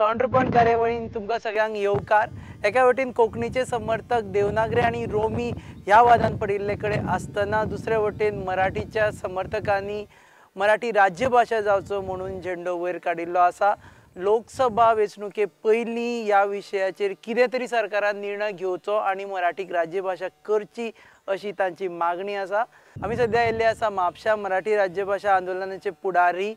Counterpoint कार्यावळीन तुमकां सगळ्यांक येवकार. एका वटेन कोंकणीचे समर्थक देवनागरी आनी रोमी ह्या वादान पडिल्ले कडेन आसतना दुसरे वटेन मराठीच्या समर्थकांनी मराठी राज्यभाशा जावचो म्हणून झेंडो वयर काडिल्लो आसा. लोकसभा वेंचणुके पयलीं ह्या विशयाचेर कितें तरी सरकारान निर्णय घेवचो आनी मराठीक राज्यभाशा करची अशी तांची मागणी आसा. आमी सद्या आयिल्ले आसा म्हापशा मराठी राज्यभाशा आंदोलनाचे पुढारी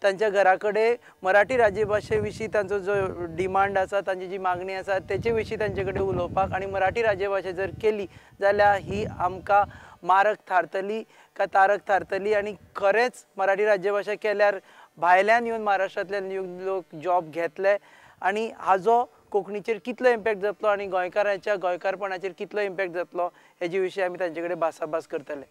तांच्या घरा कडेन मराठी राज्यभाशे विशीं तांचो जो डिमांड आसा, तांची जी मागणी आसा तेचे विशीं तांचे कडेन उलोवपाक आनी मराठी राज्यभाशा जर केली जाल्यार ही आमकां मारक थारतली काय तारक थारतली आनी खरेंच मराठी राज्यभाशा केल्यार भायल्यान येवन महाराष्ट्रांतल्यान येवन लोक जॉब घेतले आनी हाजो कोंकणीचेर कितलो इम्पॅक्ट जातलो आनी गोंयकारांच्या गोंयकारपणाचेर कितलो इम्पॅक्ट जातलो हेजे विशीं आमी तांचे कडेन भासाभास करतले.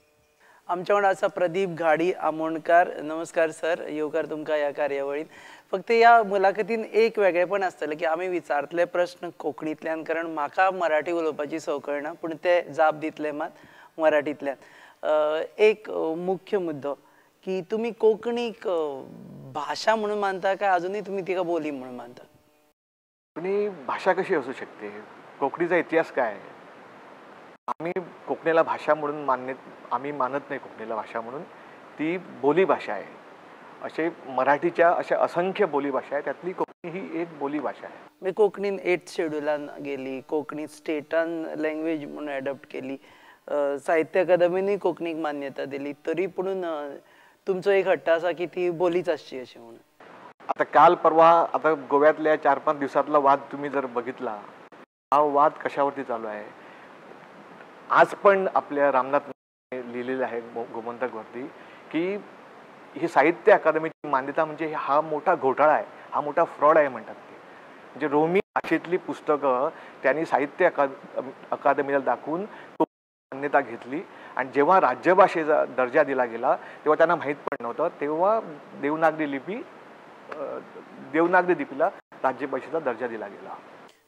आमच्या वांगडा आसा प्रदीप घाडी आमोणकार. नमस्कार सर, येवकार तुमकां ह्या कार्यावळीन. फक्त ह्या मुलाखतीन एक वेगळेपण आसतलें की आमी विचारतले प्रश्न कोंकणींतल्यान, कारण म्हाका मराठी उलोवपाची संवकळ ना, पूण ते जाप दितले मात मराठींतल्यान. एक मुख्य मुद्दो की तुमी कोंकणीक भाशा म्हणून मानता काय अजुनूय तुमी तिका बोली म्हणून मानता? कोंकणी भाषा कशी असू शकते? कोंकणीचा इतिहास काय आहे? आम्ही कोकणीला भाषा म्हणून मान्य आम्ही मानत नाही. कोकणीला भाषा म्हणून ती बोली भाषा आहे. असे मराठीच्या अशा असंख्य बोली भाषा आहे, त्यातली कोकणी ही एक बोली भाषा आहे. म्हणजे कोंकणीन एट शेड्युलान गेली, कोंकणी स्टेटान लँग्वेज म्हणून एडॉप्ट केली, साहित्य अकादमीनूय कोंकणीक मान्यता दिली, तरी पुणून तुमचो एक हट्ट आसा की ती बोलीच आसची अशें म्हणून. आता काल परवा आता गोव्यातल्या 4-5 दिवसातला वाद तुम्ही जर बघितला, हा वाद कशावरती चालू आहे? आज पण आपल्या रामनाथ लिहिलेलं आहे गोमंतकवरती की ही साहित्य अकादमीची मान्यता म्हणजे हा मोठा घोटाळा आहे, हा मोठा फ्रॉड आहे म्हणतात ते. म्हणजे रोमी भाषेतली पुस्तकं त्यांनी साहित्य अकादमीला दाखवून मान्यता घेतली आणि जेव्हा राज्यभाषेचा दर्जा दिला गेला तेव्हा त्यांना माहीत पण नव्हतं, तेव्हा देवनागरी लिपी देवनागरी लिपीला राज्यभाषेचा दर्जा दिला गेला.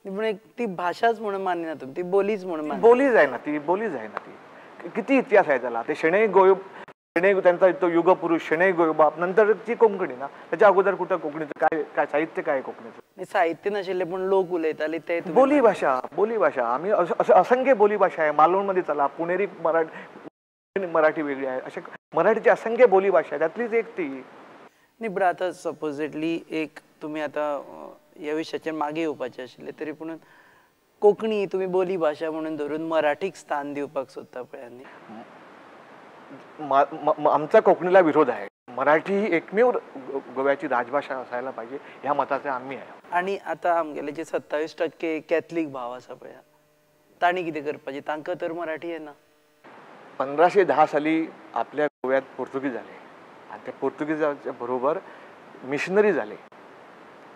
पण एक ती भाषाच म्हणून मान्य ना तुम्ही, ती बोलीच म्हणून बोलीच आहे ना, ती बोलीच आहे ना. ती किती इतिहास आहे त्याला. ते शणै गोय शणै त्यांचा तो युगपुरुष शणै गोयबाप, नंतरची कोंकणी ना, त्याच्या अगोदर कुठं कोकणीचं काय काय साहित्य काय कोकणीचं साहित्य नशिल्लें पण लोक उलयताले ते बोली भाषा. बोली भाषा आम्ही असंख्य बोली भाषा आहे. मालवणमध्ये चला, पुणेरी मराठी मराठी वेगळी आहे, अशा मराठीची असंख्य बोली भाषा आहे, त्यातलीच एक ती. न्ही बट आतां सपोजेटली एक तुमी आतां ह्या विशयाचेर मागीर येवपाचें आशिल्लें, तरी पूण कोंकणी तुमी बोली भाशा म्हणून धरून मराठीक स्थान दिवपाक सोदता पळय. न्ही आमचा कोकणीला विरोध आहे, मराठी ही एकमेव गोव्याची राजभाषा असायला पाहिजे ह्या मताचे आम्ही आहे. आनी आतां आमगेले जे 27% कॅथलीक भाव आसा पळय, तांणी कितें करपाचें? तांकां तर मराठी येना. 1510 साली आपल्या गोव्यात पोर्तुगीज आले आणि त्या पोर्तुगीजाच्या बरोबर मिशनरी झाले.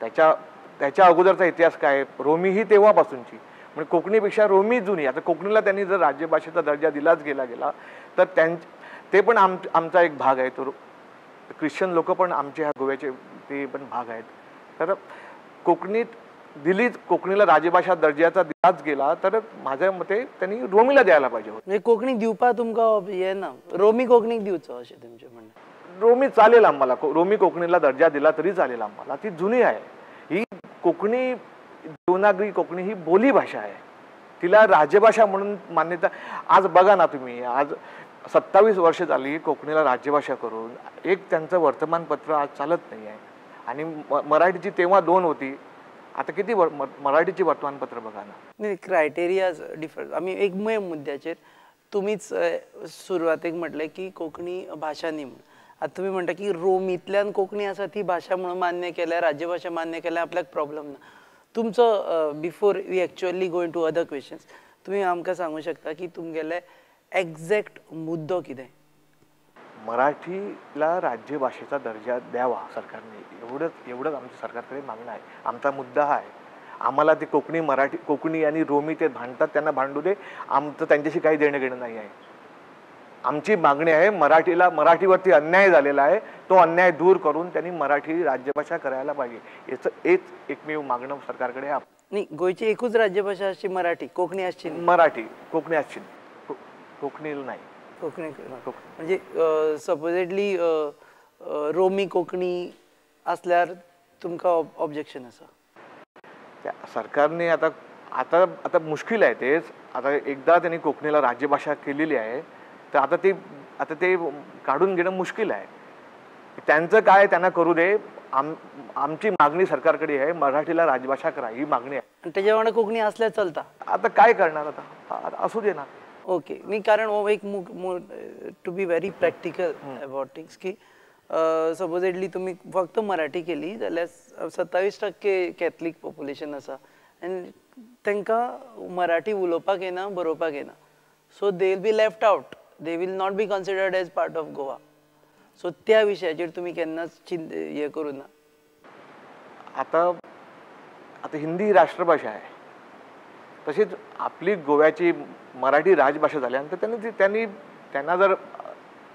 त्याच्या त्याच्या अगोदरचा इतिहास काय? रोमी ही तेव्हापासूनची, म्हणजे कोकणीपेक्षा रोमी जुनी. आता कोकणीला त्यांनी जर राज्यभाषेचा दर्जा दिलाच गेला गेला तर ते पण आमचा एक भाग आहे. तो ख्रिश्चन लोक पण आमचे ह्या गोव्याचे ते पण भाग आहेत. तर कोकणीत दिलीच कोकणीला राज्यभाषा दर्जाचा दिलाच गेला तर माझ्या मते त्यांनी रोमीला द्यायला पाहिजे होतं. म्हणजे कोकणी दिवपा तुमकां हे ना, रोमी कोकणीक दिवचो अशें तुमचें म्हणणें? रोमी चालेल आम्हाला, रोमी कोकणीला दर्जा दिला तरी चालेल आम्हाला, ती जुनी आहे. ही कोकणी देवनागरी कोकणी ही बोली भाषा आहे, तिला राज्यभाषा म्हणून मान्यता. आज बघा ना तुम्ही, आज 27 वर्ष झाली कोकणीला राज्यभाषा करून, एक त्यांचं वर्तमानपत्र आज चालत नाही आहे. आणि मराठीची तेव्हा 2 होती, आता किती मराठीची वर्तमानपत्र बघा ना. नाही, क्रायटेरिया डिफरंट. आमी एक मुद्द्याचेर तुमीच सुरवातेक म्हटलें की कोंकणी भाशा न्ही म्हणून. आतां तुमी म्हणटा की रोमींतल्यान कोंकणी आसा ती भाशा म्हणून मान्य केल्या, राज्यभाशा मान्य केल्या, आपल्याक प्रॉब्लम ना. तुमचो before we actually going to other questions, तुमी आमकां सांगू शकता की तुमगेले एग्जॅक्ट मुद्दो कितें? मराठीला राज्यभाषेचा दर्जा द्यावा सरकारने, एवढंच एवढंच आमच्या सरकारकडे मागणं आहे. आमचा मुद्दा हा आहे. आम्हाला ते कोकणी मराठी कोकणी आणि रोमी ते भांडतात, त्यांना भांडू दे, आमचं त्यांच्याशी काही देणं घेणं नाही आहे. आमची मागणी आहे मराठीला, मराठीवरती अन्याय झालेला आहे तो अन्याय दूर करून त्यांनी मराठी राज्यभाषा करायला पाहिजे, याचं एक एकमेव मागणं सरकारकडे आहे. नाही, गोंयची एकूच राज्यभाषा आसची मराठी, कोंकणी आसची मराठी, कोकणी आसची कोकणी नाही. कोकणी म्हणजे सपोजेडली रोमी कोंकणी आसल्यार तुमकां ऑब्जेक्शन आसा? त्या सरकारने आता आता आता मुश्किल आहे तेच. आता एकदा त्यांनी कोकणीला राज्यभाषा केलेली आहे तर आता ते काढून घेणं मुश्किल आहे. त्यांचं काय त्यांना करू दे, आमची मागणी सरकारकडे आहे मराठीला राजभाषा करा ही मागणी आहे. आणि त्याच्या वांगडा कोकणी असल्यार चलता. आता काय करणार, आता असू दे ना. ओके न्ही, कारण हो एक to be very practical about things की सपोजेडली तुमी फक्त मराठी केली जाल्यार 27% कॅथलीक पॉप्युलेशन आसा आनी तांकां मराठी उलोवपाक येना, बरोवपाक येना, so they will be left out, they will not be considered as part of Goa. So त्या विशयाचेर तुमी केन्नाच हें करूं ना. आता आता हिंदी राष्ट्रभाषा आहे, तशीच आपली गोव्याची मराठी राजभाषा झाल्यानंतर त्यांनी त्यांना जर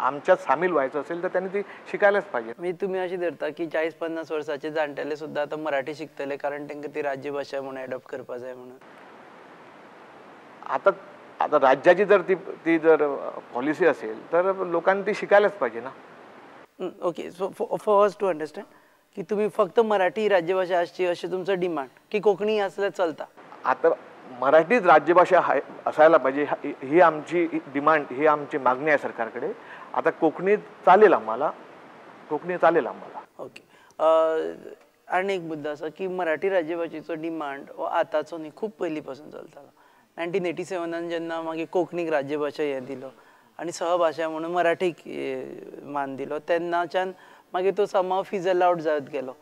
आमच्यात सामील व्हायचं असेल तर त्यांनी ती शिकायलाच पाहिजे. म्हणजे तुम्ही अशी धरता की 40-50 वर्साचे जाणटेले सुद्दां आतां मराठी शिकतले कारण तांकां ती राज्यभाषा म्हणून एडॉप्ट करपा जाय म्हणून. आता आता राज्याची जर ती ती जर पॉलिसी असेल तर लोकांनी ती शिकायलाच पाहिजे ना. Okay, so for us to understand की तुम्ही फक्त मराठी राज्यभाषा आसची अशें तुमचो डिमांड की कोंकणी आसल्यार चलता. आता मराठीच राज्यभाषा असायला पाहिजे ही आमची डिमांड, ही आमची मागणी आहे सरकारकडे. आता कोकणी चालेल आम्हाला, कोकणी चालेल आम्हाला. ओके, आनी एक मुद्दो आसा की मराठी राज्यभाशेचो डिमांड हो आतांचो न्ही, खूब पयलीं पासून चलतालो. 1987 जेन्ना मागीर कोंकणीक राज्यभाशा हें दिलो आनी सहभाशा म्हणून मराठीक मान दिलो तेन्नाच्यान मागीर तो समाव फिजल आवट जायत गेलो.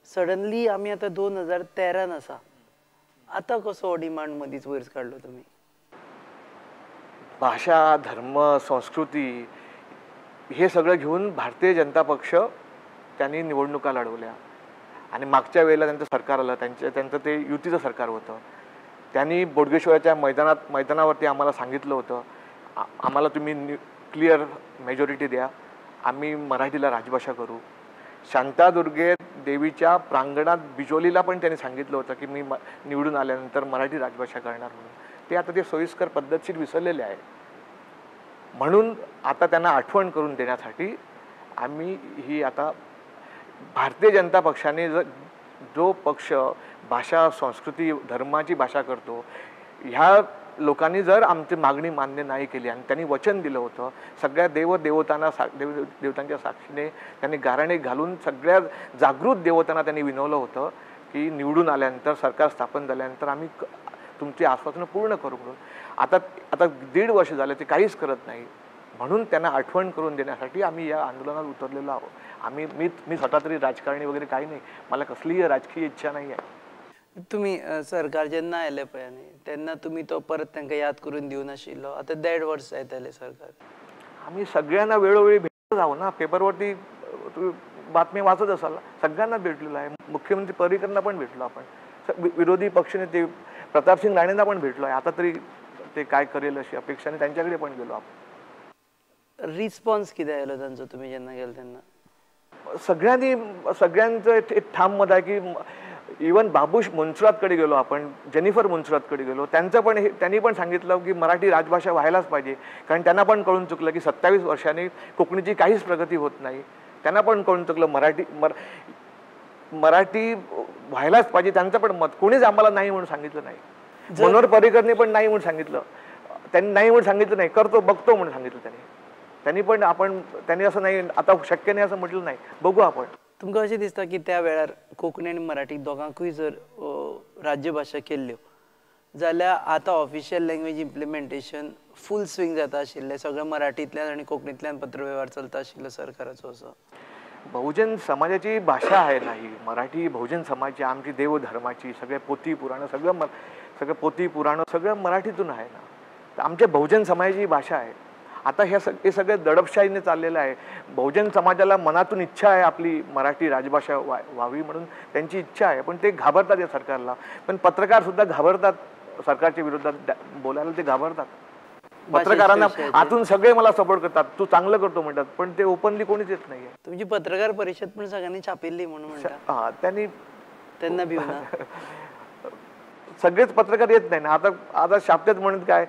सडनली आमी आतां 2013 आसा, आतां कसो हो डिमांड मदींच वयर काडलो तुमी? भाषा, धर्म, संस्कृती हे सगळं घेऊन भारतीय जनता पक्ष त्यांनी निवडणुका लढवल्या आणि मागच्या वेळेला त्यांचं सरकार आलं, त्यांचं ते युतीचं सरकार होतं. त्यांनी बोडगेश्वराच्या मैदानावरती आम्हाला सांगितलं होतं आम्हाला तुम्ही क्लिअर मेजॉरिटी द्या, आम्ही मराठीला राजभाषा करू. शांतादुर्गे देवीच्या प्रांगणात बिजोलीला पण त्यांनी सांगितलं होतं की मी निवडून आल्यानंतर मराठी राजभाषा करणार म्हणून. ते आता ते सोयीस्कर पद्धतशीर विसरलेले आहे. म्हणून आता त्यांना आठवण करून देण्यासाठी आम्ही ही आता भारतीय जनता पक्षाने जो पक्ष भाषा, संस्कृती, धर्माची भाषा करतो, ह्या लोकांनी जर आमची मागणी मान्य नाही केली आणि त्यांनी वचन दिलं होतं सगळ्या देवदेवतांना देवतांच्या साक्षीने त्यांनी गाराणे घालून सगळ्या जागृत देवतांना त्यांनी विनवलं होतं की निवडून आल्यानंतर सरकार स्थापन झाल्यानंतर आम्ही तुमची आश्वासनं पूर्ण करू म्हणून. आता आता 1.5 वर्ष झाले ते काहीच करत नाही, म्हणून त्यांना आठवण करून देण्यासाठी आम्ही या आंदोलनात उतरलेलो आहोत. आम्ही मी मी स्वतः तरी राजकारणी वगैरे काही नाही, मला कसलीही राजकीय इच्छा नाही आहे. तुमी सरकार जेन्ना आयलें पळय न्ही तेन्ना तुमी तो परत तांकां याद करून दिवनाशिल्लो. आतां 1.5 वर्स जायतलें सरकार. आम्ही सगळ्यांना वेळोवेळी भेटत आहोत ना, पेपरवरती तुम्ही बातमी वाचत असाल, सगळ्यांना भेटलेलो आहे. मुख्यमंत्री पर्रिकरांना पण भेटलो आपण, विरोधी पक्षनेते प्रतापसिंग राणेंना पण भेटलो आहे. आता तरी ते काय करेल अशी अपेक्षाने त्यांच्याकडे पण गेलो आपण. रिस्पॉन्स कितें आयलो तांचो तुमी जेन्ना गेले तेन्ना? सगळ्यांचं एक ठाम मत आहे की इवन बाबूश मुंसरातकडे गेलो आपण, जेनिफर मुंसरातकडे गेलो, त्यांचं पण त्यांनी पण सांगितलं की मराठी राजभाषा व्हायलाच पाहिजे, कारण त्यांना पण कळून चुकलं की 27 वर्षांनी कोकणीची काहीच प्रगती होत नाही. त्यांना पण कळून चुकलं मराठी मराठी व्हायलाच पाहिजे, त्यांचं पण मत. कोणीच आम्हाला नाही म्हणून सांगितलं नाही. मनोहर पर्रिकरने पण नाही म्हणून सांगितलं, त्यांनी नाही म्हणून सांगितलं नाही, करतो बघतो म्हणून सांगितलं त्यांनी. त्यांनी पण आपण त्यांनी असं नाही आता शक्य नाही असं म्हटलं नाही, बघू आपण. तुमकां अशें दिसता की त्या वेळार कोंकणी आनी मराठी दोगांकूय जर राज्यभाशा केल्ल्यो जाल्यार आतां official language implementation full swing जाता आशिल्लें, सगळें मराठींतल्यान आनी कोंकणींतल्यान पत्रवेव्हार चलता आशिल्लो सरकाराचो? असो बहुजन समाजाची भाषा आहे ना ही मराठी, बहुजन समाजाची, आमची देवधर्माची, सगळे पोथी पुराणं, सगळं पोथी पुराणं सगळं मराठीतून आहे ना, तर आमच्या बहुजन समाजाची भाषा आहे. आता हे सगळं दडपशाहीने चाललेलं आहे. बहुजन समाजाला मनातून इच्छा आहे आपली मराठी राजभाषा व्हावी म्हणून त्यांची इच्छा आहे, पण ते घाबरतात या सरकारला. पण पत्रकारसुद्धा घाबरतात सरकारच्या विरोधात बोलायला, ते घाबरतात. पत्रकारांना आतून सगळे मला सपोर्ट करतात, तू चांगलं करतो म्हणतात, पण ते ओपनली कोणीच येत नाहीये. तुमची पत्रकार परिषद पण सगळ्यांनी छापिल्ली म्हणून म्हणतात. हा, त्यांनी त्यांना भिवना सगळेच पत्रकार येत नाही ना. आता आता छापतात म्हणून काय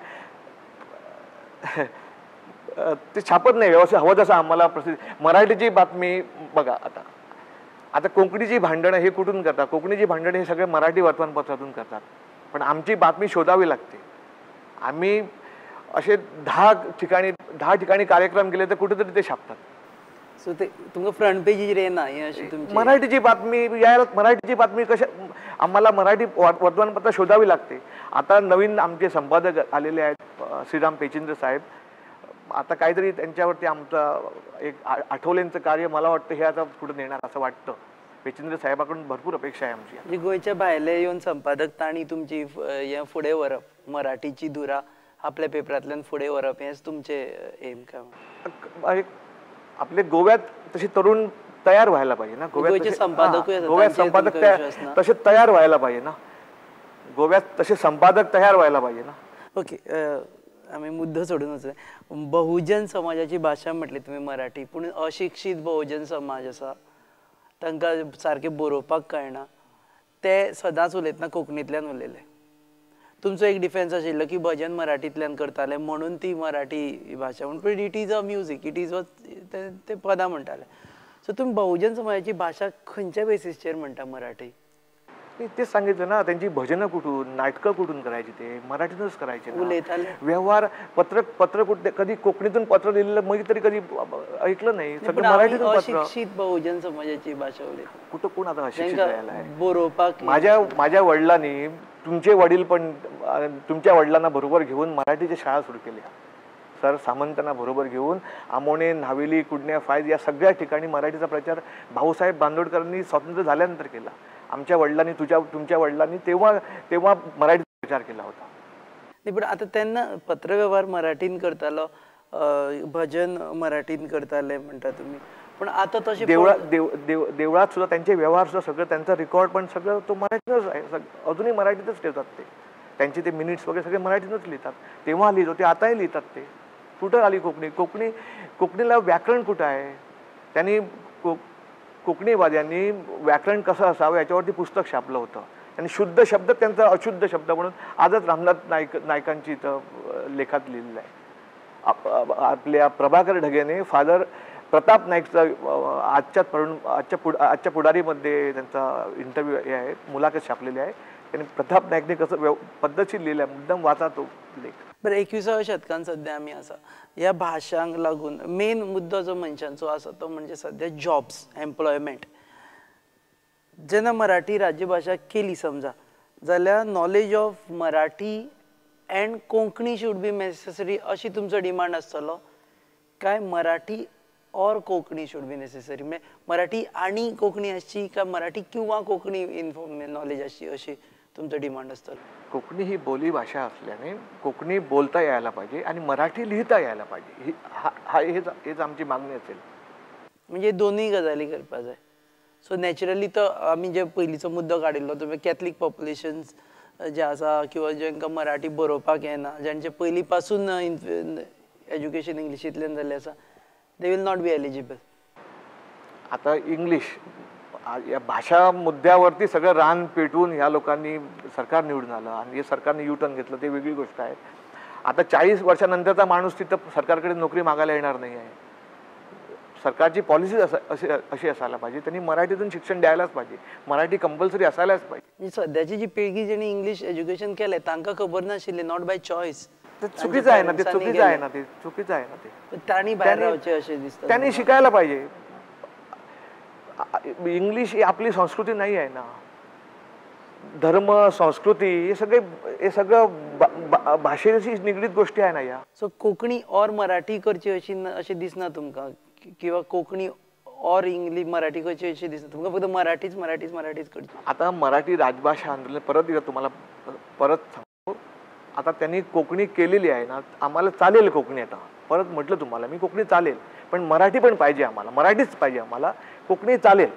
ते छापत नाही व्यवस्थित हवं तसं आम्हाला प्रसिद्ध. मराठीची बातमी बघा, आता आता कोंकणीची भांडणं हे कुठून करतात? कोंकणीची भांडणं हे सगळे मराठी वर्तमानपत्रातून करतात, पण आमची बातमी शोधावी लागते. आम्ही असे 10 ठिकाणी कार्यक्रम केले तर कुठेतरी ते छापतात. सो ते तुमकां फ्रंट पेजीर येना हें अशें तुमची मराठीची बातमी यायला, मराठीची बातमी कशा आम्हाला मराठी वर्तमानपत्र शोधावी लागते. आता नवीन आमचे संपादक आलेले आहेत श्रीराम पेचिंद्र साहेब, आता काहीतरी त्यांच्यावरती आमचा एक आठवलेंचं कार्य मला वाटतं हे आता पुढे नेणार असं वाटतं. पेचिंद्र साहेबाकडून भरपूर अपेक्षा आहे आमची. म्हणजे गोंयच्या भायले येवन संपादक तांणी तुमची हें फुडें व्हरप, मराठीची धुरा आपल्या पेपरांतल्यान फुडें व्हरप हेंच तुमचें एम काय? एक आपले गोव्यात तसे तरुण तयार व्हायला पाहिजे ना, गोव्याचे संपादक गोव्यात संपादक तसे तयार व्हायला पाहिजे ना, गोव्यात तसे संपादक तयार व्हायला पाहिजे ना. ओके, आमी मुद्दो सोडून वचूं. बहुजन समाजाची भाशा म्हटली तुमी मराठी, पूण अशिक्षीत बहुजन समाज आसा तांकां सारकें बरोवपाक कळना, ते सदांच उलयतना कोंकणींतल्यान उलयले. तुमचो एक डिफेन्स आशिल्लो की भजन मराठींतल्यान करताले म्हणून ती मराठी भाशा, पूण it is a music, it is a ते पदां म्हणटाले. सो तुमी बहुजन समाजाची भाशा खंयच्या बेसीसचेर म्हणटा मराठी? तेच सांगितलं ना, त्यांची भजनं कुठून, नाटकं कुठून करायची, ते मराठीतूनच करायचे. उलयताले व्यवहार पत्र, पत्र कुठे कधी कोकणीतून पत्र लिहिलेलं मग तरी कधी ऐकलं नाही, सगळं मराठीतून पत्र. अशिक्षित बहुजन समाजाची भाषा उलयता कुठं, कोण आता अशिक्षित राहिला आहे बरोवपाक? माझ्या माझ्या वडिलांनी, तुमचे वडील पण तुमच्या वडिलांना बरोबर घेऊन मराठीच्या शाळा सुरू केल्या. सर सामंतांना बरोबर घेऊन आमोणे, न्हावेली, कुडण्या, फायज या सगळ्या ठिकाणी मराठीचा प्रचार भाऊसाहेब बांदोडकरांनी स्वातंत्र्य झाल्यानंतर केला. आमच्या वडिलांनी, तुमच्या वडिलांनी तेव्हा तेव्हा मराठीचा प्रचार केला होता. नाही, पण आता तेन्ना पत्रव्यवहार मराठीन करतालो, भजन मराठीन करताले म्हणटा तुमी, पण आता तशें देवळात सुद्धा त्यांचे व्यवहार सुद्धा सगळं, त्यांचा रेकॉर्ड पण सगळं तो मराठीतच आहे, अजूनही मराठीतच ठेवतात ते. त्यांचे ते मिनिट्स वगैरे सगळे मराठीतच लिहितात, तेव्हा लिहित होते, आताही लिहितात ते. कुठं आली कोकणी? कोकणी कोकणीला व्याकरण कुठं आहे? त्यांनी कोकणीवाद्यांनी व्याकरण कसं असावं याच्यावरती पुस्तक छापलं होतं आणि शुद्ध शब्द त्यांचा अशुद्ध शब्द म्हणून आजच रामनाथ नायकांची इथं लेखात लिहिलेलं आहे. आपल्या प्रभाकर ढगेने फादर प्रताप नाईकचा आजच्या पुढारीमध्ये त्यांचा इंटरव्ह्यू हे आहे, मुलाखत छापलेली आहे. त्यांनी प्रताप नाईकने कसं पद्धतशीर लिहिलं आहे, मुद्दाम वाचा तो लेख. बरं, 21व्या शतकान सध्या आमी आसा, ह्या भाशांक लागून मेन मुद्दो जो मनशांचो आसा तो म्हणजे सध्या जॉब्स, एम्प्लॉयमेंट. जेन्ना मराठी राज्यभाशा केली समजा, जाल्यार knowledge of Marathi and Konkani should be necessary अशी तुमचो डिमांड आसतलो काय Marathi or Konkani should be necessary? म्हणजे मराठी आनी कोंकणी आसची काय मराठी किंवा कोंकणी इन्फॉर्म नॉलेज आसची अशी तुमचो डिमांड आसतलो? कोकणी ही बोली भाषा असल्याने कोकणी बोलता यायला पाहिजे आणि मराठी लिहिता यायला पाहिजे, हेच आमची मागणी असेल. म्हणजे दोन्ही गजाली करपाक जाय. सो नॅचरली तो आमी जे पयलींचो मुद्दो काडिल्लो तो कॅथलीक पॉप्युलेशन्स जे आसा किंवा जांकां मराठी बरोवपाक येना, जांचे पयलीं पासून एज्युकेशन इंग्लिशींतल्यान जाल्लें आसा, they will not be eligible. आता इंग्लिश या भाषा मुद्द्यावरती सगळं रान पेटवून ह्या लोकांनी सरकार निवडून आलं आणि हे सरकारने यू टर्न घेतलं, ते वेगळी गोष्ट आहे. आता 40 वर्षानंतरचा माणूस तिथं सरकारकडे नोकरी मागायला येणार नाही आहे. सरकारची पॉलिसी अशी असायला पाहिजे, त्यांनी मराठीतून शिक्षण द्यायलाच पाहिजे, मराठी कंपल्सरी असायलाच पाहिजे. सध्याची जी पिळगी जेणी इंग्लिश एज्युकेशन केलें तांकां खबर नाशिल्लें, not by choice. ते चुकीचं आहे ना, ते चुकीचं आहे ना, ते चुकीचं आहे ना. ते तांणी भायर रावचें अशें दिसता, त्यांनी शिकायला पाहिजे. इंग्लिश ही आपली संस्कृती नाही आहे ना. धर्म, संस्कृती हे सगळे, हे सगळं भाषेशी निगडीत गोष्टी आहे ना या. सो कोंकणी और मराठी करची अशी अशें दिसना तुमकां, किंवा कोंकणी और इंग्लिश मराठी करची अशें दिसना तुमकां? फक्त मराठीच मराठीच मराठीच करची. आता मराठी राजभाषा आंदोलन परत एकदा तुम्हाला परत सांगतो, आता त्यांनी कोकणी केलेली आहे ना, आम्हाला चालेल कोकणी. आता परत म्हटलं तुम्हाला मी, कोकणी चालेल, पण मराठी पण पाहिजे आम्हाला, मराठीच पाहिजे आम्हाला, कोकणी चालेल.